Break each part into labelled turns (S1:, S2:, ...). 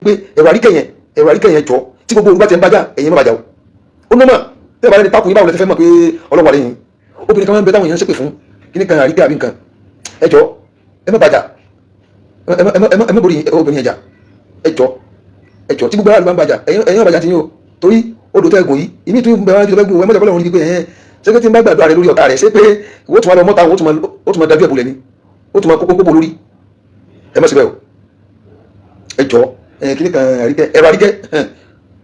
S1: Pé ẹ̀rọ àríkẹ́ yẹn, ẹ̀rọ àríkẹ́ yẹn, jọ, tí gbogbo olùbá tẹ̀ ń bájá, ẹ̀yin má bàjá o. Ó nọ́mà tẹ́ ẹ bá rẹni takùn yín, báwo lẹ ti fẹ́ mọ̀ pé Ọlọ́run wà lẹ́yìn? Obìnrin kan máa ń bẹ táwọn èèyàn ń ṣépè fún, kíní kan àríkẹ́ àbí nǹkan. Ẹ jọ, ẹ má bàjá, ẹ má borí obìnrin yẹn jà. Ẹ jọ, ẹ jọ, tí gbogbo aráàlú bá ń bàjá, ẹ̀yin má bàjá ti yín o, torí odò tẹ́ gùn yìí, ìmí tún bẹ wájú lọ́gbọ̀n. Ẹ má jẹ́ kọ́lọ́run rí pé ẹ̀hẹ́n, ṣé pé tí n bá gbàdúrà rẹ lórí ọ̀tá rẹ̀, ṣé pé ìwọ tún wá lọ mọ́ta, ó tún máa dájú ẹ̀bùlẹ̀ ni, ó tún máa kókó kókó lórí? Ẹ má síbẹ̀ o. Ẹ jọ, ẹ kíní kan àríkẹ́, ẹ̀rọ àríkẹ́,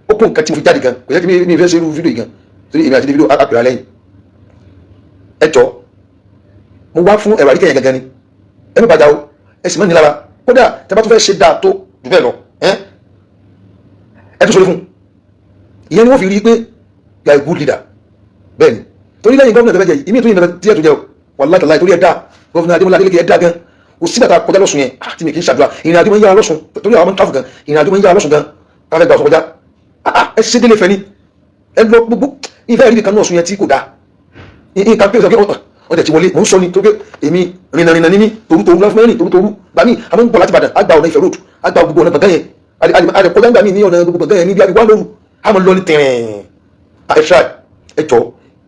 S1: ó kún nǹkan tí mo fi jáde gan. Kò yẹ kí mi fẹ́ ṣe irú fídíò yìí gan, torí èmi àti fídíò àpèrè lẹ́yìn. Ẹ jọ, mo wá fún ẹ̀rọ àríkẹ́ yẹn gangan ni. Ẹ má bàjá o, ẹ sì má ní lára. Kódà tẹ bá tún fẹ́ ṣe dáa tó jù bẹ́ẹ̀ lọ, ẹ ẹ tún sọ fún ìyẹn ni wọ́n fi rí i pé you are a good leader. Bẹ́ẹ̀ ni, torí lẹ́yìn gómìnà tẹ́fẹ́ jẹ yìí, ìmí ìtúyìn tí ẹ̀ tó jẹ o. Wàláhì tàláhì, torí ẹ̀ dá Governor Adémọ́lá Adélékè, ẹ̀ dá gan. Kò sígbà tá a kọjá lọ́sùn yẹn tí mi kì í ṣàdúrà. Ìrìn àjò máa ń yára lọ́sùn, torí àwọn máa ń travel gan. Ìrìn àjò máa ń yára lọ́sùn gan, káfẹ́ gba ọ̀sán kọjá. Ẹ ṣe délé fẹ́ ni ẹ lọ. Gbogbo ìfẹ́ rí kan náà sùn yẹn tí kò dáa, nǹkan pé wọ́n tẹ̀ ti wọlé. Mò ń sọ ni tó pé èmi rìnnàrìnnà ní mí, torútorú láfún mẹ́rin, torútorú gbà mí. Àwọn ń bọ̀ láti Ìbàdàn, àgbà ọ̀nà Ifẹ̀ Road, àgbà gbogbo ọ̀nà gbọ̀ngàn yẹn, àdè kọjá gbà mí ní ọ̀nà gbogbo gbọ̀ngàn yẹn níbi àbí wà lóru, àmọ́ lọ ní tẹ̀rẹ̀. Ẹ ṣáà, ẹ jọ,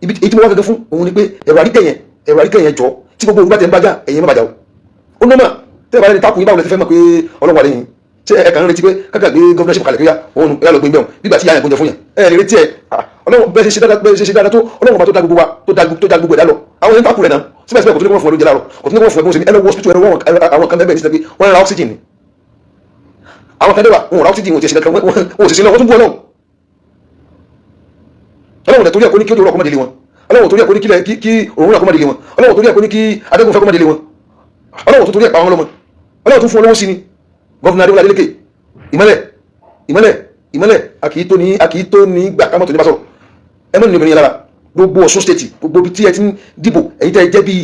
S1: ibi tí mo wá gẹ́gẹ́ fún òun ni pé ẹ̀rọ àríkẹ́ yẹn, ẹ̀rọ àríkẹ́ yẹn, jọ, tí gbogbo olùbá tẹ̀ ń bájá, ẹ̀yin má bàjá o. Ó nọ́mà tẹ́ ẹ bá rẹni takùn yín, báwo lẹ ti fẹ́ mọ̀ pé Ọlọ́run wà lẹ́yìn? Ṣé ẹ kàn ń retí pé kákà gbé governorship kalẹ̀ kíyà òun ẹ lọ gbé bẹ́ẹ̀ bí gbà tí yáyàn gbóúnjẹ fún yẹn? Ẹ lè retí ẹ. Ọlọ́run bẹ́ẹ̀ ṣe dáadáa, bẹ́ẹ̀ ṣe dáadáa tó, Ọlọ́run ọba tó dá gbogbo wa, tó dá gbogbo ẹ̀dá lọ, àwọn yẹn ń takùn rẹ̀ náà. Síbẹ̀síbẹ̀, kò tó ní kó fún ẹ lóúnjẹ láàárọ̀, kò tó ní kó fún ẹ bí wọ́n ṣe ní. Ẹ lọ wọ hospital, ẹ lọ wọ àwọn kan bẹ́ẹ̀ ní sílẹ̀ pé wọ́n ra oxygen ni. Àwọn kan dẹ́wà, wọn ò ra oxygen, wọn ò ti ṣe kankan, wọn ò sì sí lọ, wọ́n tún bú Ọlọ́run. Ọlọ́run rẹ̀ torí ẹ̀ kó ní kí ó dúró ọkọ̀ mọ́délé wọn. Ọlọ́run torí ẹ̀ kó ní kí òun náà kó mọ́délé wọn. Ọlọ́run torí ẹ̀ kó ní kí adẹ́gùn fẹ́ kó mọ́délé wọn. Ọlọ́run tó torí ẹ̀ pa wọn lọ́mọ. Ọlọ́run tún fún olówó sí ni. Governor Adémọ́lá Adélékè, ìmọ́lẹ̀, ìmọ́lẹ̀, ìmọ́lẹ̀, àkìí tó ní gbà kámọ́ tó ní bá sọ̀rọ̀. Ẹ mọ́ ní obìnrin yẹn lára. Gbogbo Ọ̀ṣun State, gbogbo ibi tí ẹ ti ń dìbò, ẹ̀yin tẹ́ ẹ jẹ́ bí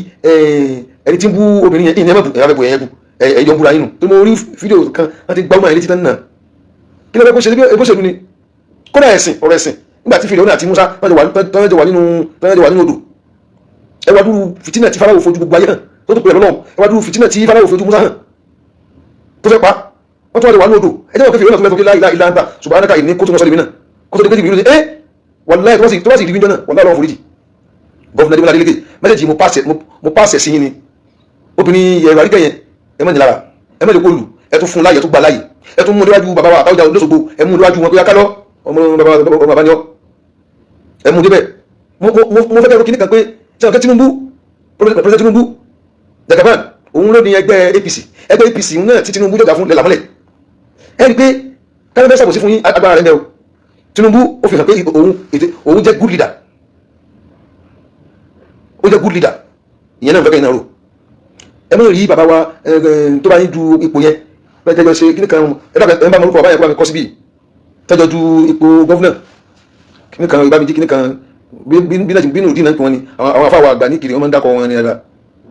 S1: ẹni tí ń bú obìnrin yẹn, ìyẹn ẹ má bù, ẹ̀yà fẹ́ bù, ẹ̀yẹ bù, ẹ̀yọ ń búra yín nù. Tó mo rí fídíò kan wọ́n ti gbá ọmọ yẹn létí tán náà. Kí ló fẹ́ kó ṣe? Ebó ṣèlú ni. Kódà ẹ̀sìn, ọ̀rọ̀ ẹ̀sìn, nígbà tí Fíráúnà àti Musa tọ́jọ́ wà nínú odò, ẹ wá dúró fìtínà tí Fáráò fojú gbogbo ayé hàn tó tó pè lọ́nà. Ẹ wá dúró fìtínà tí Fáráò fojú Musa hàn tó fẹ́ pa wọ́n, tó wà wà ní odò. Ẹ jẹ́ wọ́n kẹfì ìrọ́nà tó fẹ́ sọ pé la ilaha illa anta subhanaka inni kuntu minaz zalimin, kó tó di pé jìbìrì ẹ wàláhì, tó bá sì rí wíńdọ́ náà, wàláhì, Ọlọ́run foríjì. Governor Adémọ́lá Adélékè, message mo pàṣẹ sí yín ni. Obìnrin ẹ̀rọ àríkẹ́ yẹn, ẹ má ní lára, ẹ má lè kó lù. Ẹ tún fún láàyè, ẹ tún gbà láàyè, ẹ tún mú déwájú bàbá wa àtàwọn lọ́sọ̀gbọ̀. Ẹ mú déwájú wọn pé akálọ́ ọmọ bàbá, ọmọ bàbá ni ọ. Ẹ mú débẹ̀. Mo fẹ́ kẹ́rọ kíní kan pé ṣé ọ̀kẹ́ Tinubu, President Tinubu Jagaban, òun ló ní ẹgbẹ́ APC. Ẹgbẹ́ APC náà tí Tinubu jọ̀gá fún lẹ́làmọ́lẹ̀. Ẹ rí i pé káyọ̀ fẹ́ ṣàbòsí fún yín, agbára rẹ̀ ń bẹ o. Tinubu ó fi hàn pé òun jẹ́ good leader, ó jẹ́ good leader. Ìyẹn náà fẹ́ kẹ́yìn náà rò. Ẹ má rí bàbá wa tó bá yín du ipò yẹn bẹ́ẹ̀ tẹ́jọ́ ṣe kíní kan. Ẹ dàgbẹ́, ẹ bá mọ orúkọ bàbá yẹn, kó bá mi kọ́ síbí. Tẹ́jọ́ du ipò governor, kíní kan ìbámi jí, kíní kan bí nùdí náà pè wọ́n ni. Àwọn afáwọ̀ àgbà ní kiri, wọ́n máa ń dákọ̀ wọn ní ẹ̀rọ.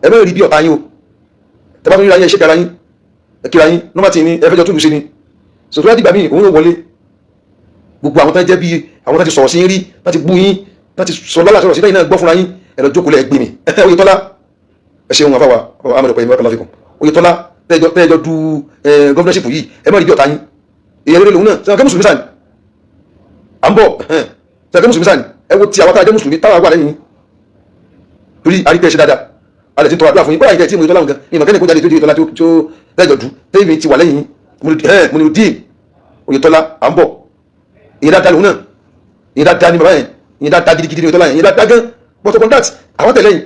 S1: Ẹ má rí bí ọ̀tá yín o. Tẹ́ bá tún ríra yín, ẹ ṣe kíra yín, ẹ kíra yín nọ́mà tí ní ẹ fẹ́ jọ túlù ṣe ni. Sòtò láti gbà míì, òun yóò wọlé. Gbogbo àwọn tán jẹ́ bí àwọn tán ti sọ̀rọ̀ sí yín rí, tán ti bú yín, tán ti sọ lọ́la sọ̀rọ̀ sí lẹ́yìn náà, gbọ́ fúnra yín. Ẹ lọ jókòó lẹ̀ gbé mi. Oyètọ́lá, ẹ ṣeun. Àfàwà Ahmed ọ̀pẹ̀ ìmọ̀ kàlàfikùn. Oyètọ́lá, tẹ́jọ́ du governorship yìí, ẹ má rí bí ọ̀tá yín. Èyàn lórí lòun náà. Sẹ́wọ̀n kẹ́ mùsùlùmí sáà ni à ń bọ̀? Sẹ́wọ̀n kẹ́ mùsùlùmí sáà ni? Ẹ wo ti àwọn tá a jẹ́ mùsùlùmí táwa wà lẹ́yìn, torí àríkẹ́ ṣe dáadáa, alẹ́ tí ń tọrọ àdúrà fún yín. Bóyá ìjẹ́ tí mo Oyètọ́lá nǹkan ní ìmọ̀kẹ́ni kó jáde tó di Oyètọ́lá tó tẹ́jọ́ du tẹ́yìn ti wà lẹ́yìn Munirudeen Oyètọ́lá, à ń bọ̀. Ìyẹn dáadáa lòun náà, ìyẹn dáadáa ni bàbá yẹn, ìyẹn dáadáa gidigidi ni Oyètọ́lá yẹn, ìyẹn dáadáa gan. But upon that, àwọn tẹ̀lé yín.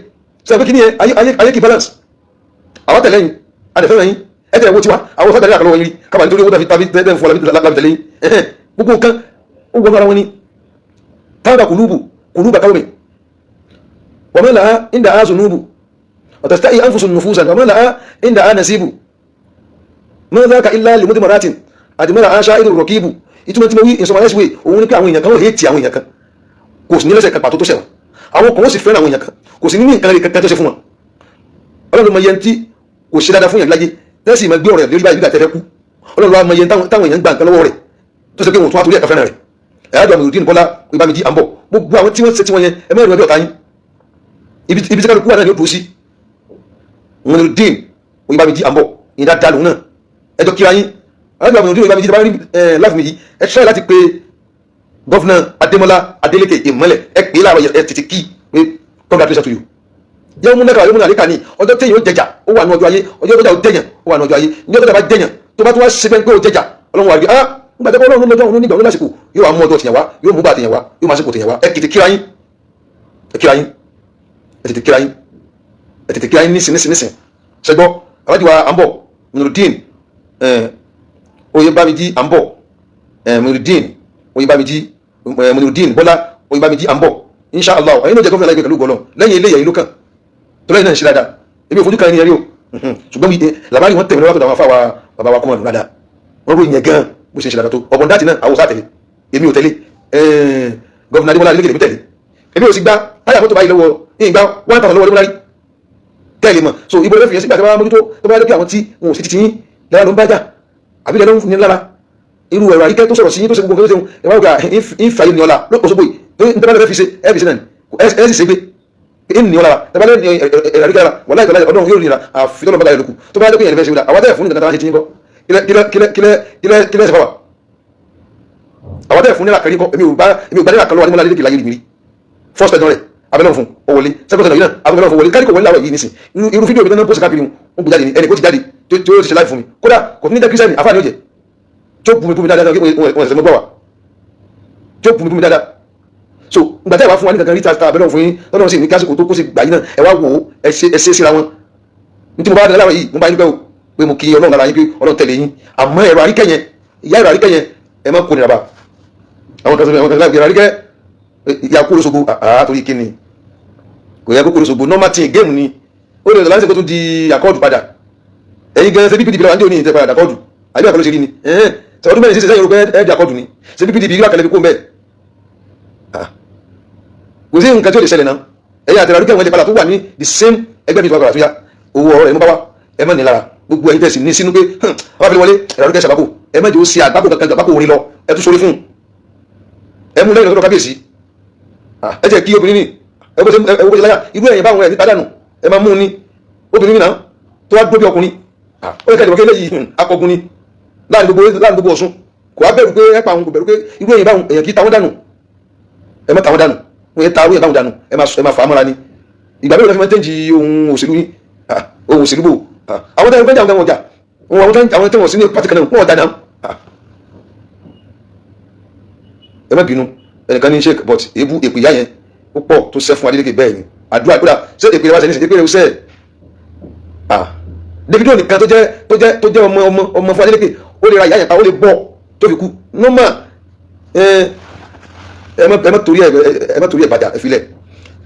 S1: Sọ pé kí ni yẹn ayé kì balance. Àwọn tẹ̀lé yín, adẹ̀fẹ́ yín. Ẹ tẹ̀lé owó tiwa, àwọn sọ́jà àkàlọ́wọ́ yín rí kábà nítorí owó tàbí tàbí tẹ́ fún wa lábì tẹ̀lé yín. Gbogbo nǹkan ó wọnú ara wọn ni. Táwọn kùlùbù kùlùbà káwọ́mì wọ́n mẹ́la inda á zunubu ọ̀tẹ̀sítà anfusun nufusan wọ́n mẹ́la inda á nasibu mọ́láka ilá limudi maratin àdìmọ́ra aṣá ìlú rọ̀kíbù. Ìtumọ̀ tí mo wí in some way, òun ní pé àwọn èèyàn kan wọ́n hate àwọn èèyàn kan, kò sì ní lẹ́sẹ̀ kan pàtó tó ṣẹ̀wọ̀n. Àwọn kan wọ́n sì fẹ́ràn àwọn èèyàn kan, kò sì ní nǹkan rẹ̀ kankan tó ṣe fún wọn. Ọlọ́run mọ iye tí kò ṣe dáadáa fún yàn láyé, tẹ́sí máa gbé ọ̀rọ̀ rẹ̀ lórí báyìí nígbà tẹ́fẹ́ kú. Ọlọ́run wa mọ iye táwọn èèyàn gbà nǹkan lọ́wọ́ rẹ̀ tó ṣe pé wọn tún wá torí ẹ̀ka fẹ́ràn rẹ̀. Ẹ̀yájọ́ àmì Bọ́lá Ìbámijí, à ń bọ̀. Gbogbo àwọn tí wọ́n ṣe tí wọ́n yẹn, ẹ mẹ́rin ẹbí ọ̀tá yín. Ibi tí kálukú wà náà ni ó dúró sí. Wọn ni dín Ìbámijí, à ń bọ̀. Ìyẹn dáadáa lòun náà. Ẹjọ́ kíra yín. Alájọ àwọn òdìrò ìbámi jí rí láti mi yìí, ẹ ṣáà láti pe Governor Adémọ́lá Adélékè Ìmọ́lẹ̀. Ẹ pè é láàárọ̀, ẹ tètè kí pé congratulations to you. Yẹ́n mú náà, yóò mú nàríkà ní ọjọ́ téèyàn ó jẹjà, ó wà ní ọjọ́ ayé. Ọjọ́ tó jà ó jẹyàn, ó wà ní ọjọ́ ayé. Ní ọjọ́ tó bá jẹyàn, tó bá tún wá ṣe bẹ́ẹ̀ pé ó jẹjà, Ọlọ́run wà rí. Ah, nígbà tó Ọlọ́run lọ́jọ́ òun nígbà òun lásìkò, yóò wá mú ọjọ́ tìyàn wá, yóò mú bá tìyàn wá, yóò máa ṣe kò tìyàn wá. Ẹ tètè kíra yín, ẹ kíra yín, ẹ tètè kíra yín, ẹ tètè kíra yín nísìn nísìn nísìn. Ṣẹgbọ́ alájí wa à ń bọ̀, Nurudeen Oyèbámijí à ń bọ̀, Nurudeen Oyèbámijí, Nurudeen Bọ́lá Oyèbámijí à ń bọ̀. Inshallah, ẹ̀yin náà jẹ́ gómìnà láìpẹ́ pẹ̀lú gbọ́lọ̀. Lẹ́yìn eléyìí, ẹ̀yin ló kàn tó lẹ́yìn náà ń ṣe dáadáa. Èmi ò fojú kan ẹni yẹn rí o, ṣùgbọ́n làbárí wọn tẹ̀mí lọ́wọ́ tó àwọn afáwa bàbá wa kọ́mọ̀ dáadáa. Wọ́n ròyìn yẹn gan bó ṣe ń ṣe dáadáa tó ọ̀bọ̀n dáàtì náà. Àwọn sáà tẹ̀lé, èmi ò tẹ̀lé. Governor Adémọ́lá Adélékè lèmi tẹ̀lé. Èmi ò sì gba táyà mọ́tò báyìí lọ́wọ́ ìgbà 1,000 lọ́wọ́ Adémọ́lá rí tẹ́lẹ̀ mọ̀. So ibo lè fi yẹn sígbà tí wọ́n bá mójútó, tó bá dé pé àwọn tí wọn ò sí titi yín lára ló ń bá jà, àbí lẹ́nu ní lára irú ẹ̀rọ àríkẹ́ tó sọ̀rọ̀ sí yín, tó ṣe gbogbo nǹkan tó ṣe, ẹ̀ wá gbà ìfà yìí ní ọ̀la lóṣogbo yìí ní tẹ́lẹ̀ fẹ́ fi ṣe ẹ̀ fi ṣe náà ẹ̀ sì ṣe gbé ní ọ̀la tẹ́lẹ̀ ní ẹ̀rọ àríkẹ́ lára wàláhì tọ́lá ọdún yóò nira àfi tọ́lọ́ bá lókù. Tó bá dé pé yẹn fẹ́ ṣe wúdà, àwọn tẹ́lẹ̀ fún ní nǹkan tá a ṣe ti yín kọ́, kílẹ̀ kílẹ̀ ṣe fáwà àwọn tẹ́lẹ̀ fún nílà kẹrí kọ́. Èmi ò bá nílà kan lọ́wọ́ Adémọ́lá Adélékè láyé rí. First tenure rẹ̀, abẹ́lẹ́ fún ó wọlé. Second tenure yìí náà, abẹ́lẹ́ fún wọlé. Kárí kò wọlé láwọ̀ yìí nísìn. Irú fídíò mi náà post káàkiri, wọn gbé jáde ní ẹnì kó ti jáde tí ó ti ṣe láì fún mi. Kódà kò ní jẹ́ Christian, àfáà ni ó jẹ́ tí ó bú mi, bú mi dáadáa, kí wọ́n ṣẹ̀ṣẹ̀ mọ́ gbọ́ wa tí ó bú mi, bú mi dáadáa. So ìgbà tí ẹ wá fún wa ní kankan rí ta abẹ́lẹ́ fún yín lọ́dọ̀ sí ní kásìkò tó kó sí gbà yín náà, ẹ wá wò ó, ẹ ṣe síra wọn. Ní tí mo bá dé láwọ̀ yìí, mo bá yín dúpẹ́ o pé mo kí Ọlọ́run lára yín, pé Ọlọ́run tẹ̀lé yín. Àmọ́ ẹ̀rọ àríkẹ́ yẹn, ìyá ẹ̀rọ àríkẹ́ yẹn, ẹ má kó nira bá àwọn kan sọ. Àwọn kan sọ ẹ̀rọ àríkẹ́ ìyá kúrò sógo àá torí kíni kò yẹ kó kúrò sógo. Normal thing, game ni. Ó lè lọ́la kó tún di Accord padà. Ẹ̀yin gan ṣe bí PDP lọ́wọ́ àti òní ìtẹ́ padà Accord, àbí àkọlù ṣe rí ni ṣe ọdún 4 sí sẹ́yìn, orúkọ ẹ̀ di Accord ni. Ṣe bí PDP rí àkàlẹ́ fi kó mbẹ́, kò sí nǹkan tí ó lè ṣẹlẹ̀ náà. Ẹ̀yin àti àríkẹ́ wọn lè padà tó wà ní the same ẹgbẹ́ mi tó wà padà tó yá. Owó ọ̀rọ̀ ẹ̀ mú bá wá, ẹ má ní lára. Gbogbo ẹ̀yin tẹ̀sí ní sínú pé wọ́n fi wọlé ẹ̀rọ àríkẹ́ ṣàbákò, ẹ má jẹ́ ó ṣe àgbákò kankan, àgbákò orin lọ. Ẹ tún sórí fún ẹ mú lẹ́yìn lọ́dọ̀ kábíyèsí. Ẹ jẹ́ kí obìnrin ní ẹ bó ṣe láyà irú ẹ̀yìn báwọn ẹ̀ níta dànù, ẹ máa mú un ní obìnrin ní náà tó wá dóbi ọkùnrin. Ó yẹ ká ìdìbò kí eléyìí akọgun ni láàrin gbogbo Ọ̀ṣun. Kò wá bẹ̀rù pé ẹ pa àwọn, kò bẹ̀rù pé irú ẹ̀yìn báwọn èèyàn kì í ta wọ́n dànù. Ẹ má ta wọ́n dànù, wọ́n yẹ ta irú ẹ̀yìn báwọn dànù. Ẹ má fà á mọ́ra ni. Ìgbà mélòó la fi máa ń tẹ́ǹjì ohun òṣèlú yín? Ohun òṣèlú bò àwọn tẹ́lẹ̀ fẹ́jà àwọn ọjà àwọn tẹ́wọ̀n sí ní pàtí kan náà, wọ́n ọ̀dà náà. Ẹ má bínú, ẹnìkan ní sheik, but èébú èpè ìyá yẹn ó pọ̀ tó sẹ́ fún Adélékè. Bẹ́ẹ̀ ni àdúrà kódà ṣé èpè ìyá wa ṣe ní sè èpè rẹ̀ ó sẹ́. Davido nìkan tó jẹ́ ọmọ fún Adélékè, ó lè ra ìyá yẹn pa, ó lè bọ́ tó fi kú normal. Ẹ má torí ẹ bàjá, ẹ filẹ̀.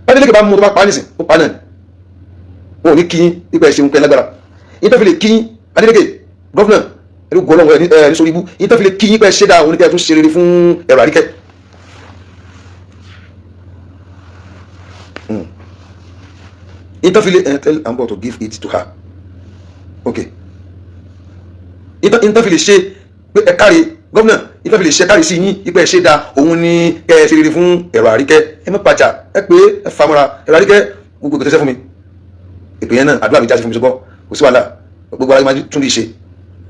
S1: Adélékè bá mú tó bá pa nísìn, ó pa náà. Wọn ò ní kí ipa ẹ̀ ṣeun pẹ́ lágbára yín tó fi lè kí Adélékè governor ẹ̀rú gbọ́lọ́ ẹ̀ ní sórí ibú yín tó fi lè kí yín pẹ́ ṣé dáa. Òun ní kẹ́ ẹ tún ṣe rere fún ẹ̀rọ àríkẹ́. Interfile tell Ambo to give it to her. Okay, interfile ṣe pé ẹ káre gómìnà, interfile ṣe káre sí yín ipẹ́ ṣe dáa. Òun ní kẹ́ ẹ ṣe rere fún ẹ̀rọ àríkẹ́. Ẹ má pàjà, ẹ pé ẹ famọ́ra ẹ̀rọ àríkẹ́. Gbogbo ìgbésẹ̀ fún mi èpè yẹn náà, àdúrà mi jáde fún mi, ṣùgbọ́n kò sí wàhálà. Gbogbo ara máa tún lè ṣe.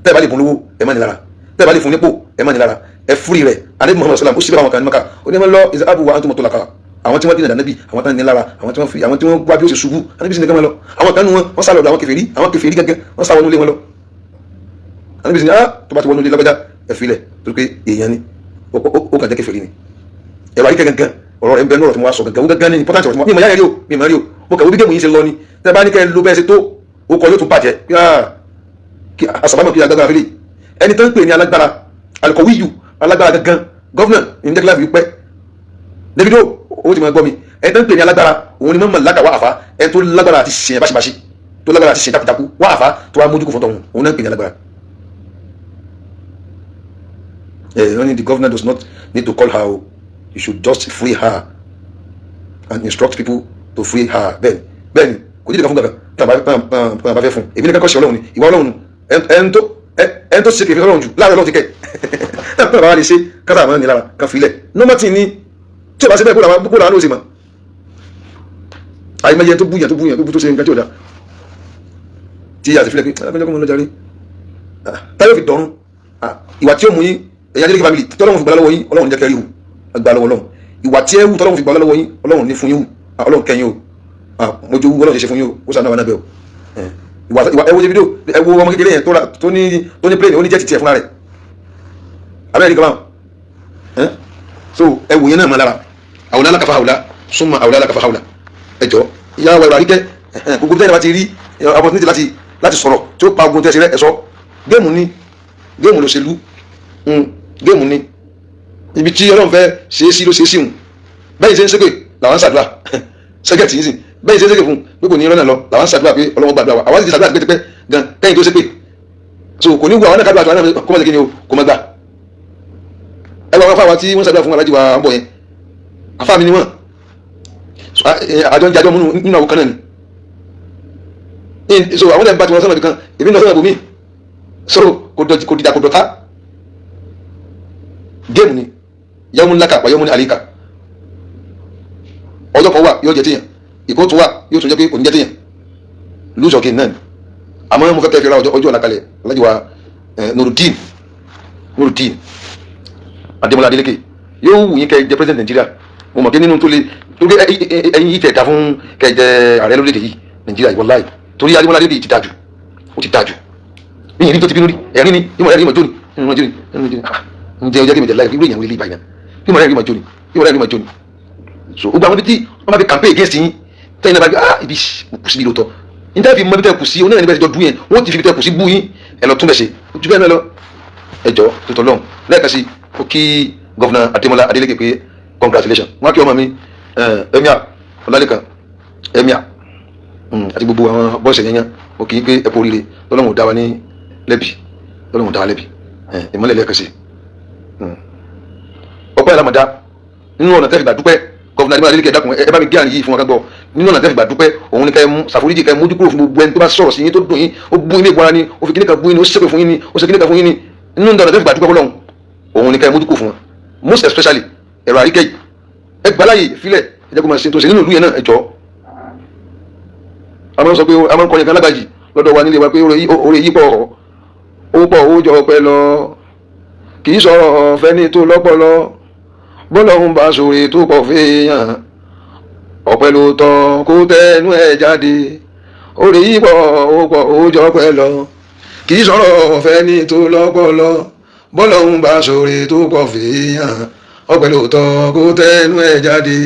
S1: Tẹ́ ẹ bá lè fún lówó, ẹ má ní lára. Tẹ́ ẹ bá lè fún nípò, ẹ má ní lára, ẹ fúri rẹ̀. Alẹ́ Muhammad sallam ó sì bá àwọn kan ní Maka, ó ní ẹ má lọ ìsàbù wa antum tulaqa. Àwọn tí wọ́n dínà dànàbí, àwọn tán ní lára, àwọn tí wọ́n fi, àwọn tí wọ́n wá bí ó ṣe ṣubú, ànábì sì ní ká máa lọ. Àwọn kan nù wọn, wọ́n sá lọ́dọ̀ àwọn kèfèrí, àwọn kèfèrí gángan, wọ́n sá wọnú ilé wọn lọ. Ànábì sì ní, ah, tó bá ti wọnú ilé lágbájá, ẹ filẹ̀, torí pé èèyàn ni, ó kàn jẹ́ kèfèrí ni. Ẹ̀rọ àríkẹ́ gangan, ọ̀rọ̀ rẹ̀ ń bẹ ní ọ̀rọ̀ tí mo wá sọ gangan gangan ní important ọ̀rọ̀ tí mo mi ìmọ̀ yára rí o, mi ìmọ̀ rí o. Mo kàn wí bí game yìí ṣe lọ ni. Tẹ́ bá ní kẹ́ ló bẹ́ẹ̀ ṣe tó ó kọ, yóò tún bàjẹ́ kí àṣàbámọ̀ kí agbára fẹ́lẹ̀ ẹni tó ń pè ní alágbára alikọ̀wíyù alágbára gangan. Governor ní jẹ́ kíláàfì pẹ́ Davido, owó tí mo gbọ́ mi. Ẹni tó ń pè ní alágbára, òun ni mọ̀mọ́ lága wá àfa. Ẹni tó lágbára àti ṣe báṣibáṣi, tó lágbára àti ṣe takuntakun wá àfa, tó wá mójúkú fún tọ̀hún, òun náà ń pè ní alágbára. Only the governor does not need to call her o. You should just free her and instruct people to free her. Bẹ́ẹ̀ni, bẹ́ẹ̀ni, kò ní ìdíkà fún gàgà tí a bá fẹ́ fún. Èmi ní kakọ́ ṣe Ọlọ́run ni ìwà Ọlọ́run. Ẹni tó ṣe kèfé Ọlọ́run jù láàrin Ọlọ́run ti kẹ́ tí a bá lè ṣe kátà àmọ́ ní lára kan filẹ̀ normal thing ni. Tí o bá ṣe bẹ́ẹ̀, kó làwọn ló ṣe mọ̀. Àyèmáyé tó búyàn, tó búyàn, tó bú, tó ṣe nǹkan tí ò dá, tí a sì filẹ̀ pé alábẹ́jọ́ kọ́ mọ́ lọ́jà rí táyọ̀ fi dọ̀run. Ìwà tí ó mú yín, ẹ̀yin Adeleke family, tí Ọlọ́run fi gbà lọ́wọ́ yín, Ọlọ́run jẹ́ kẹ́rí hù gbà lọ́wọ́ Ọlọ́run. Ìwà tí ẹ wù tọ́lọ́run fi gbà lọ́wọ́ yín, Ọlọ́run ní fún yín hù. Ọlọ́run kẹ́yìn o. Mo jowú Ọlọ́run ṣe ṣe fún yín o. Ó sànú àwọn náà bẹ́ẹ̀ o. Ìwà, ẹ wo Davido, ẹ wo ọmọ kékeré yẹn tó ní plane, ó ní jet tiẹ̀ fúnra rẹ̀, abẹ́rẹ́ ní kaba. So ẹ wò yẹn náà mọ́ lára. Àwòlá alákàfà àwòlá súnmọ́ àwòlá alákàfà àwòlá. Ẹ jọ, ìyá wa ìwà àríkẹ́, gbogbo tẹ́lẹ̀ bá ti rí opportunity láti sọ̀rọ̀ tí ó pa ogun tẹ́sí rẹ̀, ẹ sọ. Game ni, game lòṣèlú, game ni. Ibi tí Ọlọ́run fẹ́ ṣe é sí ló ṣe é sí hùn. Bẹ́ẹ̀ ṣe ń ṣépè làwọn ń ṣàdúrà sẹ́gẹ̀tì yìí sì. Bẹ́ẹ̀ ṣe ń ṣépè fún pé kò ní rọ́nà lọ, làwọn ń ṣàdúrà pé Ọlọ́run gbàdúrà wa. Àwọn sì ti ṣàdúrà tipẹ́tipẹ́ gan kẹ́yìn tó ṣépè. So kò ní wù àwọn náà kádùn àti àwọn náà kó má ṣe kí ni o, kó má gbà. Ẹ wọ àwọn afáwa tí wọ́n ṣàdúrà fún alájí wa ń bọ̀ yẹn, afá mi ni wọ́n. Àjọ ń jajọ́ múnú nínú àwọn kan náà ni. So àwọn ẹ̀ ń bá tiwọn sọ́nà kan, èmi náà sọ́nà bòmí. So kò dìjà, kò dọ̀tá. Game ni. Yawmun laka wa yawmun alayka. Ọjọ́ kan wà yóò jẹ tíyàn, ìkó tún wà yóò tún jẹ́ pé kò ní jẹ́ tíyàn. Lose or gain náà ni. Àmọ́ mo fẹ́ kẹ́ fi ra ọjọ́ ọ̀la kalẹ̀. Alájí wa Nurudeen, Nurudeen Adémọ́lá Adélékè, yóò wù yín kẹ́ jẹ́ president Nàìjíríà. Mo mọ̀ pé nínú tó le torí ẹ̀yin yìí tẹ̀ dá fún kẹ́ jẹ́ ààrẹ lórílẹ̀‐èdè yìí, Nàìjíríà yìí, wàláhì, torí Adémọ́lá Adélékè ti dájú, ó ti dájú. Ní ìrìn tó ti bínú rí, ẹ̀rín ni ìmọ̀ rẹ̀ rí ìmọ̀ jóni, ìmọ̀ jóni, ìmọ̀ jóni. Ń jẹ́ ọjọ́ kí mi jẹ́ láì irú èèyàn wọlé ìbàyàn, ìmọ̀ rẹ̀ rí ìmọ̀ jóni, ìmọ̀ rẹ̀ rí ìmọ̀ jóni. So gbogbo àwọn ibi tí wọ́n bá fi campaign against yín, tẹ́yìn náà bá gbé, ah, ibi kù síbi lóòótọ́, níta fi mọ ibi tẹ́ kù sí oníyàn níbẹ̀ tí jọ dún yẹn, wọ́n ti fi ibi tẹ́ kù sí bú yín. Ẹ lọ tún bẹ̀ ṣe ojú bẹ́ẹ̀ náà lọ. Ẹ jọ tó tọ́ lọ́hùn lẹ́ẹ̀kan sí, ó kí Governor Adémọ́lá Adélékè pé congratulations. Wọ́n á kí ọmọ mi Emir Ọlálẹ́kan Emir àti gbogbo àwọn bọ́ọ̀sì yẹn yẹn, ó kì í pé ẹ kú oríire. Lọ́lọ́run ò dá wa ní lẹ́bi, Lọ́lọ́run ò dá wa lẹ́bi. Ìmọ́lẹ̀ lẹ́ẹ̀kan sí, ọpẹ́ ìlàmọ̀dá nínú ọ̀nà tẹ́fì gbà dúpẹ́. Governor Adémọ́lá Adélékè, dákun, ẹ bá mi gé àrùn yìí fún wọn ká gbọ́. Nínú ọ̀nà tẹ́fì gbà dúpẹ́, òun ni kẹ́ mú ṣàforíjì, kẹ́ mójú kúrò fún gbogbo ẹni tó bá sọ̀rọ̀ sí yín tó dùn yín. Ó bú yín ní ìgbọ́ra ni, ó fi kíní kan bú yín ni, ó ṣépè fún yín ni, ó ṣe kíní kan fún yín ni. Nínú ọ̀nà tẹ́fì gbà dúpẹ́ fọlọ́run, òun ni kẹ́ mójú kúrò fún wọn, most especially ẹ̀rọ àríkẹ́ yìí. Ẹ gbàláyè filẹ̀, ẹ jẹ́ kó máa ṣe tó ṣe nínú ìlú yẹn náà. Ẹ jọ, a máa ń sọ pé a máa ń kọrin kan lágbàjì lọ́dọ̀ wa nílé wa pé oore yìí pọ̀, ó pọ̀, ó jọ pẹ́ lọ, kì í sọ̀rọ̀ fẹ́ni tó lọ́pọlọ. Bọ́lọ́hún bá sòrè tó pọ̀ fẹ́yàn, ọ̀pẹ ló tọ́ kó tẹnu ẹ̀ jáde. Oore yìí pọ̀, ó pọ̀, ó jọ pẹ́ lọ, kì í sọ̀rọ̀ fẹ́ni tó lọ́pọlọ. Bọ́lọ́hún bá sòrè tó pọ̀ fẹ́yàn, ọ̀pẹ ló tọ́ kó tẹnu ẹ̀ jáde.